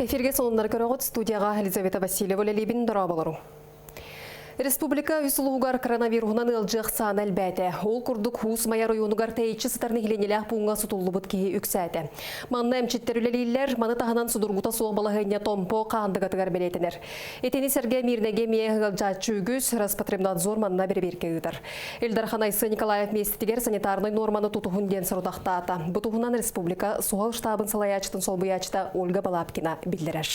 Эфирге сонуннары көрөҕүт студияға Елизавета Васильева үлэлиибин дорооболору. Республика үс улууһугар коронавируһунан ыалдьыах саана элбээтэ. Ол курдук Уус Майа оройуонугар тэйиччи сытар нэһилиэнньэлээх пууҥҥа сутуллубут киһи үксээтэ. Манна эмчиттэр үлэлииллэр, маны таһынан судургута суох балаһыанньа Томпо Хаандыгатыгар бэлиэтэнэр. Итини сэргэ Миирнэгэ эмиэ ыалдьааччы үгүс, Роспотребнадзор манна бэрэбиэркэ ыытар. Ил Дархан Айсен Николаев миэстэтигэр санитарнай нуорманы тутуһун диэн сорудахтаата. Бу туһунан республика суһал штабын салайааччытын солбуйааччыта Ольга Балабкина биллэрэр.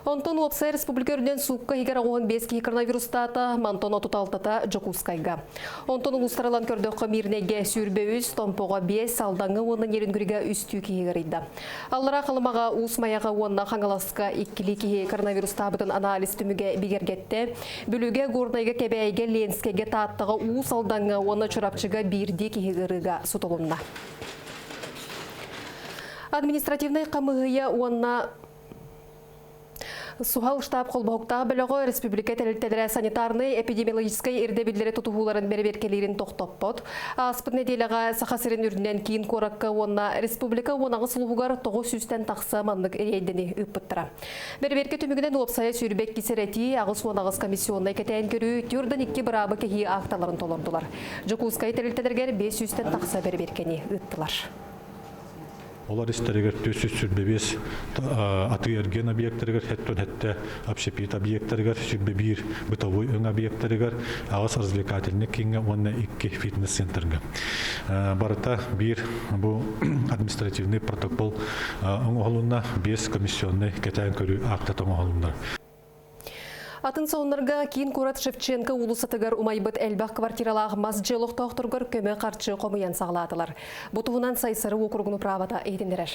Онтон уопсай республика үрдүнэн суукка иһигэр 15 киһи коронавирустаата, мантан 36-та Дьокуускайга. Онтон улуустарынан көрдөххө Мирнэйгэ 23, Томпоҕо 5, Алдаҥҥа уонна Нерюнгрига үстүү киһи ыарыйда. Аллараа Халымаҕа, Уус Майаҕа уонна Хаҥаласка иккилии киһи коронавирустаабытын анализ түмүгэ бигэргэттэ. Бүлүүгэ, Горнайга, Кэбээйигэ, Ленскэйгэ, Тааттаҕа, Уус Алдаҥҥа уонна Чурапчыга биирдии киһи ыарыыга сутулунна. Административнай хамыыһыйа уонна Суһал штаб холбоһуктаах бөлөҕө республика тэрилтэлэрэ санитарнай эпидемиологическай ирдэбиллэри тутуһууларын бэрэбиэркэлиирин тохтоппот. Ааспыт нэдиэлэҕэ Саха сирин үрдүнэн киин куоракка уонна республика 18 улууһугар 900-тэн тахса маннык эриэйдэни ыыппыттара. Бэрэбиэркэ түмүгүнэн уопсайа 22 сэрэтии, 88 комиссионнай кэтээн көрүү, 42 быраабы кэһии акталарын толордулар. Дьокуускай тэрилтэлэригэр 500-тэн тахса бэрэбиэркэни ыыттылар. Олор истэригэр 425 атыы-эргиэн объектарыгар, хэттон хэттэ общепит объектарыгар, 21 бытовой өҥ объектарыгар, аҕыс развлекательный кииҥҥэ уонна икки фитнес-центрга. Барыта биир бу административный протокол оҥоһулунна, биэс комиссионнай кэтээн көрүү актата оҥоһулунна. Атын сонуннарга киин куорат Шевченко уулуссатыгар умайбыт элбэх квартиралаах мас дьиэ олохтоохторугар көмө харчы хомуйан саҕалаатылар. Бу туһунан Сайсары уокуругун управата иһитиннэрэр.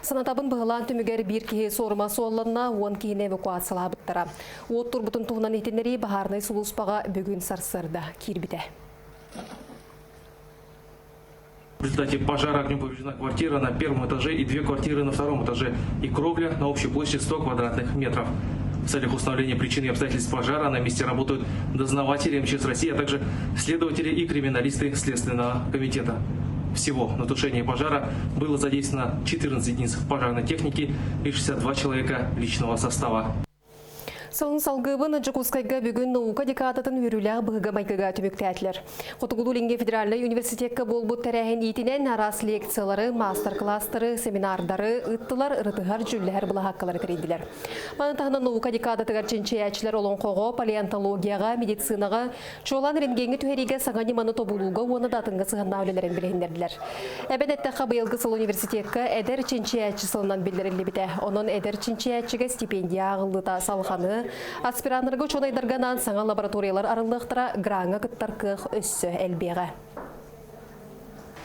Санатабын быһылаан түмүгэр биир киһи суорума суолланна, уон киһини эвакуациялаабыттара. Уот турбутун туһунан иһитиннэрии баһаарынай сулууспаҕа бүгүн сарсыарда киирбитэ. В результате пожара огнем повреждена квартира на первом этаже и две квартиры на втором этаже и кровля на общей площади 100 квадратных метров. В целях установления причин и обстоятельств пожара на месте работают дознаватели МЧС России, а также следователи и криминалисты Следственного комитета. Всего на тушение пожара было задействовано 14 единиц пожарной техники и 62 человека личного состава. Сонун салгыыбын Дьокуускайга бүгүн наука декадатын үөрүүлээх быһыга-майгыга түмүктээтилэр. Хотугулуу-Илиҥҥи федеральнай университекка буолбут тэрээһин иитинэн араас лекциялары, маастар-кылаастары, семинардары ыыттылар, ырытыһар, дьүүллэһэр былаһааккалары тэрийдилэр. Маны таһынан наука декадатыгар чинчийээччилэр олоҥхоҕо, палеонтологияҕа, медицинаҕа, Чуолаан рентгеҥҥэ түһэриигэ саҥа ньыманы тобулууга уонна да атыҥҥа сыһыаннаах үлэлэрин билиһиннэрдилэр. Эбэн эттэххэ, быйылгы сыл университекка эдэр чинчийээччи сылынан биллэриллибитэ. Онон эдэр чинчийээччигэ стипендия ааҕыллыыта салҕаныы, аспираннарга учуонайдарга анаан саҥа лабораториялар арыллыахтара, граҥҥа кыттар кыах өссө элбиэҕэ.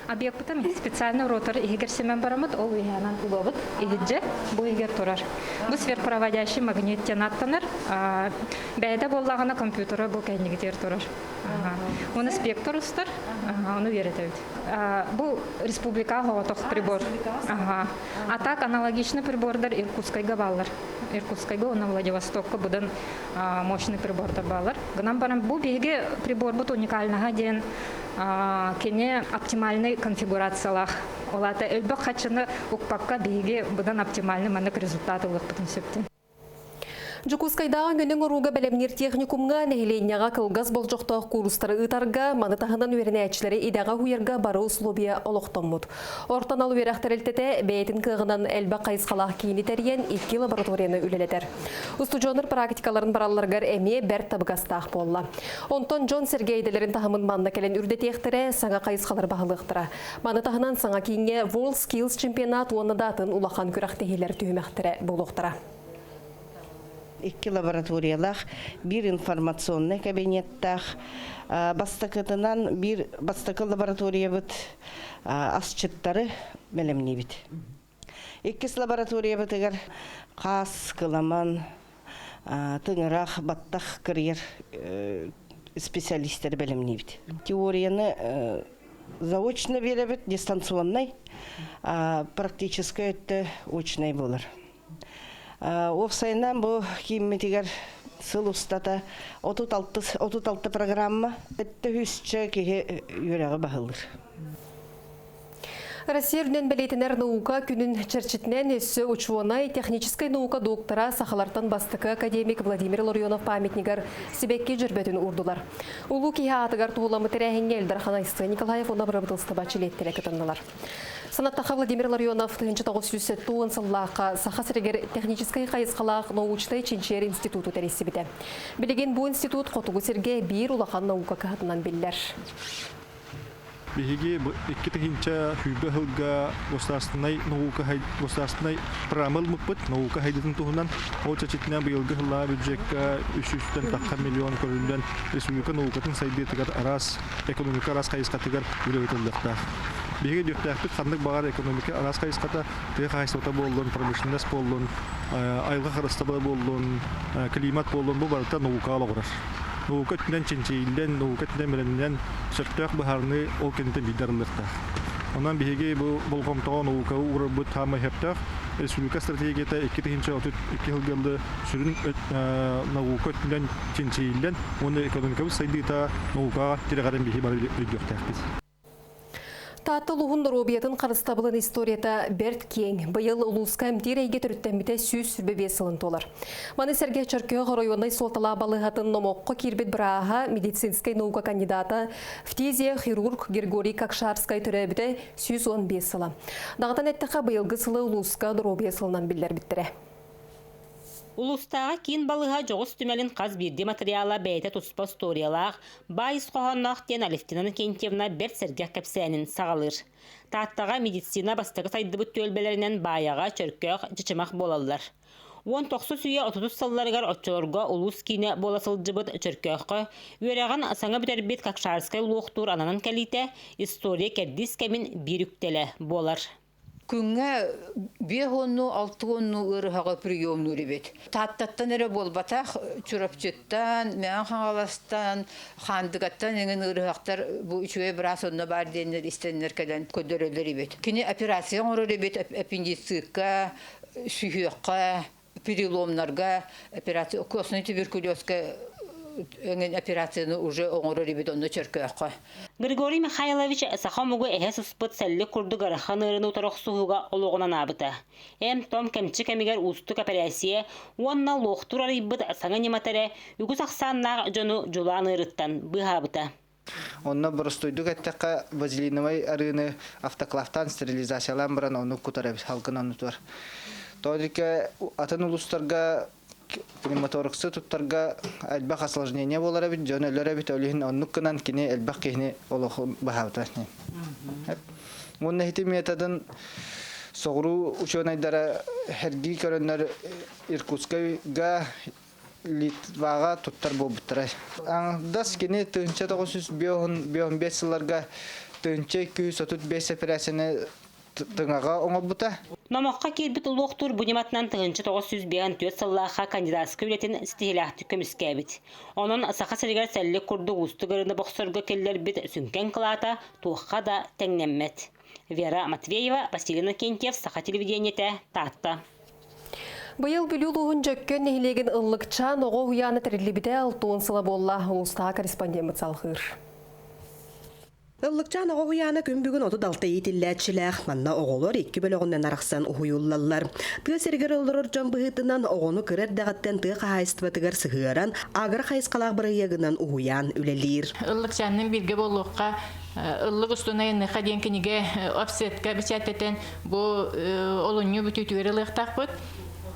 Объекпытын специальный ротор иһигэр симэн бараммыт, ол иһээнэн угабыт иһирдьэ бу иһигэр турар. Бу сверхпроводящий магнит диэн ааттанар. Бэйэтэ буоллаҕына компьютера бу кэннигитигэр турар. Уну спектр устар, ону үөрэтэбит. Бу республика оҕотох прибор. А так аналогичный прибордар Иркутскайга бааллар. Иркутскайга уонна Владивостокка быдан мощный прибордар бааллар. Гынан баран бу биһиги приборбут уникальнаһа диэн кини оптимальный конфигурациялаах. Ол аата элбэх хаччыны укпакка биһиги быдан оптимальный маннык результат ылыахпытын сөптөн. Дьокуускайдааҕы өҥөнү оҥорууга бэлэмниир техникумҥа нэһилиэнньэҕэ кылгас болдьохтоох куурустары ыытарга, маны таһынан үөрэнээччилэри идэҕэ уһуйарга бары условия олохтоммут. Орто анал үөрэх тэрилтэтэ бэйэтин кыаҕынан элбэх хайысхалаах киини тэрийэн икки лабораторияны үлэлэтэр. Устудьуоннар практикаларын баралларыгар эмиэ бэрт табыгастаах буолла. Онтон дьон-сэргэ идэлэрин таһымын манна кэлэн үрдэтиэхтэрэ, саҥа хайысхалары баһылыахтара. Маны таһынан саҥа кииҥҥэ World Skills чемпионат уонна да атын улахан күрэхтэһиилэр түһүмэхтэрэ буолуохтара. Икки лабораториялаах, биир информационнай кабинеттаах. Бастакытынан биир бастакы лабораториябыт асчыттары бэлэмниибит. Иккис лабораториябытыгар хаас, кыламан, тыҥырах, баттах кырыйар специалистары бэлэмниибит. Теорияны заочно биэрэбит, дистанционнай, практическай өттө очнай буолар. Уопсайынан бу кииммитигэр сыл устата 36 программа, өттө үсчэ киһи үөрэҕи баһылыыр. Россия үрдүнэн бэлиэтэнэр наука күнүн чэрчитинэн өссө учуонай, техническэй наука доктора, сахалартан бастакы академик Владимир Ларионов памятнигар сибэкки дьөрбөтүн уурдулар. Улуу киһи аатыгар туһуламмыт тэрээһиҥҥэ Ил Дархан Айсен Николаев уонна бырабыыталыстыба чилиэттэрэ кытыннылар. Санаттахха Владимир Ларионов 1970 сыллаахха Саха сиригэр техническэй хайысхалаах научнай чинчийэр институту тэрийсибитэ. Билигин бу институт хотугу сиргэ биир улахан наука кыһатынан биллэр. Биһиги 2020 сылга государственнай наука государственнай программа ылбыппыт наука хайдытын туһунан. Ол чэрчитинэн быйылгы сыллааҕы бюджекка 300-тэн тахха миллион көрүллэн республика наукатын сайдыытыгар араас экономика араас хайысхатыгар үлэ ыытыллыахтаах. Биһиги дүөхтээхпит ханнык баҕар экономика араас хайысхата тыа хаһаайыстыбата буоллун, промышленность буоллун, айылҕа харыстабыла буоллун, климат буоллун, бу барыта наукаҕа олоҕурар. Наука өттүнэн чинчийиллэн, наука өттүнэн бэлэмнэнэн сөптөөх быһаарыныы ол кэнниттэн биирдэ арыллыахтаах. Онон биһиги бу болҕомтоҕо наука уурарбыт хаамай сөптөөх. Республика стратегията 2032 сылга сүрүн наука өттүнэн чинчийиллэн уонна экономикабыт сайдыыта наукаҕа тирэҕирэн биһи бары өйдүөхтээхпит. Таатта улууһун доруобуйатын харыстабылын историята бэрт киэҥ. Быйыл улууска эмтиир эйгэ төрүттэммитэ 125 сылын туолар. Маны сэргэ Чөркөөх оройуоннай суолталаах балыыһатын номоххо киирбит бырааһа, медицинскэй наука кандидата, фтизия хирург Григорий Кокшарскай төрөөбүтэ 115 сыла. Даҕатан эттэххэ, быйылгы сылы улууска доруобуйа сылынан биллэрбиттэрэ. Улуустааҕы киин балыыһа дьоҕус түмэлин хас биирдии матырыйаала бэйэтэ туспа остуоруйалаах, баай ис хоһоонноох диэн Алевтина Иннокентьевна бэрт сэргэх кэпсээнин саҕалыыр. Тааттаҕа медицина бастакы сайдыбыт түөлбэлэринэн Баайаҕа, Чөркөөх, Чычымах буолаллар. Уон тохсус үйэ отутус сылларыгар оччолорго улуус киинэ буола сылдьыбыт Чөркөөххө үөрэҕин саҥа бүтэрбит Кокшарскай луохтуур ананан кэлиитэ история кэрдиис кэмин биир үктэлэ буолар. Күҥҥэ биэс уоннуу, алта уоннуу ыарыһаҕы приемнуур эбит. Тааттаттан эрэ буолбатах, Чурапчыттан, Мэҥэ Хаҥаластан, Хаандыгаттан эҥин ыарыһахтар бу үчүгэй быраас онно баар диэннэр истэннэр кэлэн көрдөрөллөр эбит. Кини операция оҥорор эбит аппендицитка, сүһүөххэ, переломнарга операция, костный туберкулезка эҥин операцияны уже оҥорор эбит онно Чөркөөххө. Григорий Михайлович саха омугу эһэ сыспыт сэллик курдук ыарахан ыарыыны утары охсуһууга олоҕун анаабыта. Эм-том кэмчи кэмигэр уустук эпэрээссийэ уонна луохтуур арыйбыт саҥа ньымата эрэ үгүс ахсааннаах дьону дьулаан ыарыттан быыһаабыта. Онно боростуойдук эттэххэ, вазелиновай арыыны автоклавтаан стерилизациялаан баран ону кутар эбит салгын оннутугар. Тоодикэ атын улуустарга пневмотораксы туттарга элбэх осложнение буолар эбит, дьон өлөр эбит, ол иһин оннук гынан кини элбэх киһини олохун баһаабыта. Уонна ити методын соҕуруу учуонайдара сэргии көрөннөр Иркутскайга Литваҕа туттар буолбуттара. Аҥардас кини 1955 сылларга 1235 эпэрээссийэни тыҥаҕа оҥорбута. Номоххо киирбит улуохтуур бу ньыматынан 1954 сыллаахха кандидатскай үлэтин ситиһиилээхтик көмүскээбит. Онон Саха сиригэр сэллик курдук уустук ырыны бохсорго киллэрбит сүҥкэн кылаата туохха да тэҥнэммэт. Вера Матвеева, Василий Иннокентьев, Саха телевидениетэ, Таатта. Быйыл Бүлүү улууһун Дьөккөн нэһилиэгин Ыллыкчаан оҕо уһуйаана тэриллибитэ 60 сыла буолла. Улуустааҕы корреспондеммыт салҕыыр. Ыллыкчаан оҕо уһуйаана күн бүгүн 36 иитиллээччилээх. Манна оҕолор икки бөлөҕүнэн арахсан уһуйуллаллар. Тыа сиригэр олорор дьон быһыытынан оҕону кыра эрдэҕиттэн тыа хаһаайыстыбатыгар сыһыаран, агро хайысхалаах бырайыагынан уһуйаан үлэлиир. Ыллыкчаанныын бииргэ буолуохха Ыллык устун айанныха диэн кинигэ офсетка бэчээттэтэн бу олунньу бүтүүтүгэр ылыахтаахпыт.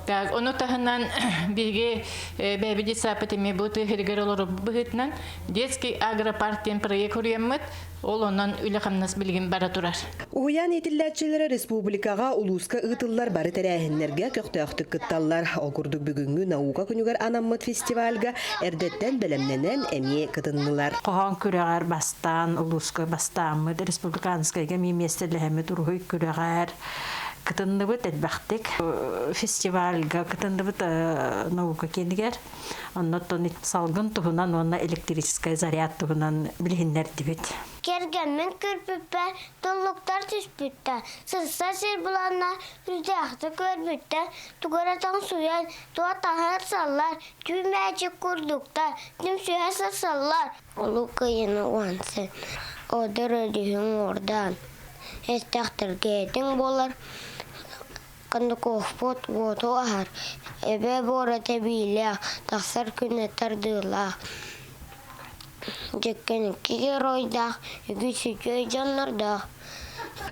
Так, ону таһынан биһиги бэйэбит детсаппыт эмиэ бу тыа сиригэр олорорбут быһыытынан детский агропарк диэн проект уруйаммыт. Ол онон үлэ-хамнас билигин бара турар. Уһуйаан иитиллээччилэрэ республикаҕа, улууска ыытыллар бары тэрээһиннэргэ көхтөөхтүк кытталлар. Ол курдук бүгүҥҥү наука күнүгэр анаммыт фестивальга эрдэттэн бэлэмнэнэн эмиэ кытыннылар. Хоһоон күрэҕэр бастаан улууска бастааммыт республиканскайга эмиэ миэстэлэһэммит уруһуй күрэҕэр кытынныбыт элбэхтик. Фестивальга кытынныбыт наука киинигэр. Оннуттан салгын туһунан уонна электрическай заряд туһунан билиһиннэрдибит. Кэргэммин көрбүппэр туллуктар түспүттэр, сырса сир буланнар үрдээхтик көрбүттэр, тугу эрэ тоҥсуйан, туох таһар саллар, түүн мээчик курдуктар, түмсүһэ сырсаллар. Улуу Кыайыыны уһансын, одор өрүһүн уордаан. Эстэхтэргэ этиҥ буолар Кондуковпут уоту аһар, Эбэ буора тэбиилээх, Тахсар күнэ тардыылаах Дьэккэникки геройдаах, Үгүс үтүө дьоннордоох.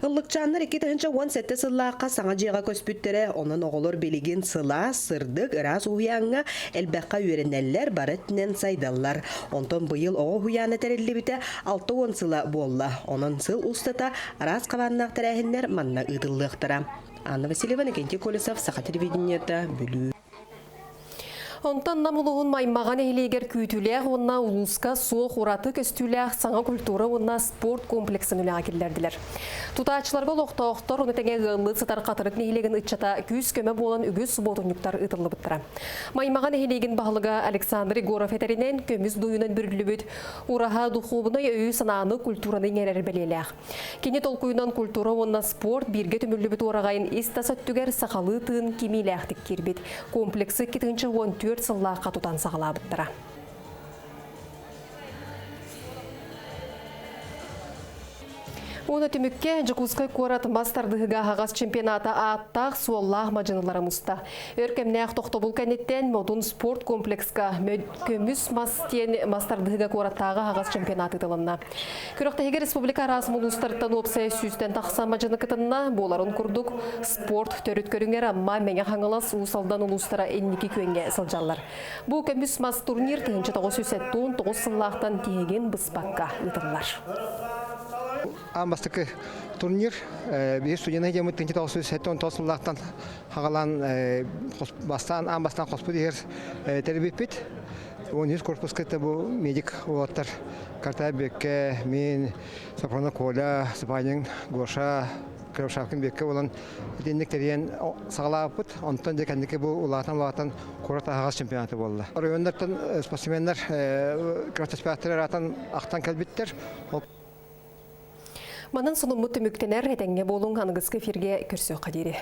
Ыллыкчааннар 2017 сыллаахха саҥа дьиэҕэ көспүттэрэ, онон оҕолор билигин сылаас, сырдык, ыраас уһуйааҥҥа элбэххэ үөрэнэллэр, бары өттүнэн сайдаллар. Онтон быйыл оҕо уһуйаана тэриллибитэ 60 сыла буолла. Онон сыл устата араас хабааннаах тэрээһиннэр манна ыытыллыахтара. Анна Васильева, Никентий Колесов, Саха телевидениета, Бүлүү. Онтон Нам улууһун Маймаҕа нэһилиэгэр күүтүүлээх уонна улууска суох ураты көстүүлээх саҥа культура уонна спорт комплексын үлэҕэ киллэрдилэр. Тутааччыларга олохтоохтор, ону тэҥэ ыаллыы сытар Хатырык нэһилиэгин ыччата күүс-көмө буолан үгүс субуотунньуктар ыытыллыбыттара. Маймаҕа нэһилиэгин баһылыга Александр Егоров этэринэн, көмүс дуйунан бүрүллүбүт ураһа духуобунай өйү-санааны, культураны иҥэрэр бэлиэлээх. Кини толкуйунан культура уонна спорт бииргэ түмүллүбүт уораҕайын ис-тас өттүгэр сахалыы тыын кимиилээхтик киирбит. Комплексы 2014 сыллаахха тутан саҕалаабыттара. Уонна түмүккэ Дьокуускай куорат мас тардыһыга аһаҕас чемпионата ааттаах суоллаах мадьынылара муста. Өр кэмнээх тохтобул кэнниттэн Модун спорт комплекска көмүс мас диэн мас тардыһыга куораттааҕы аһаҕас чемпионат ыытылынна. Күрэхтэһиигэ республика араас улуустарыттан уопсайа сүүстэн тахса мадьыны кытынна. Буоларын курдук, спорт төрүт көрүҥэр Амма, Мэҥэ Хаҥалас, Уус Алдан улуустара инники күөҥҥэ сылдьаллар. Бу көмүс мас турнир 1979 сыллаахтан тиһигин быспакка ыытыллар. Аан бастакы турнир биир студенты диэммит 1979 сыллаахтан хагалаан бастаан аан бастаан хоспут иһэр тэрийбиппит. 13 корпуска бу медик уолаттар Картай Бекке, мин, Сафронов Коля, Сапанин Гоша, Кривошапкин Бекке буолан итинник тэрийэн саҕалаабыппыт. Онтон дьэ кэнники бу улаатан-улаатан куорат аһаҕас чемпионата буолла. Оройуоннартан спортсменнар күрэхтэспэхтэр ыраатан ахтан кэлбиттэр. Манан сонуммут түмүктэнэр, этэҥҥэ буолуҥ, аныгыскы эфиргэ көрсүөххэ диэри.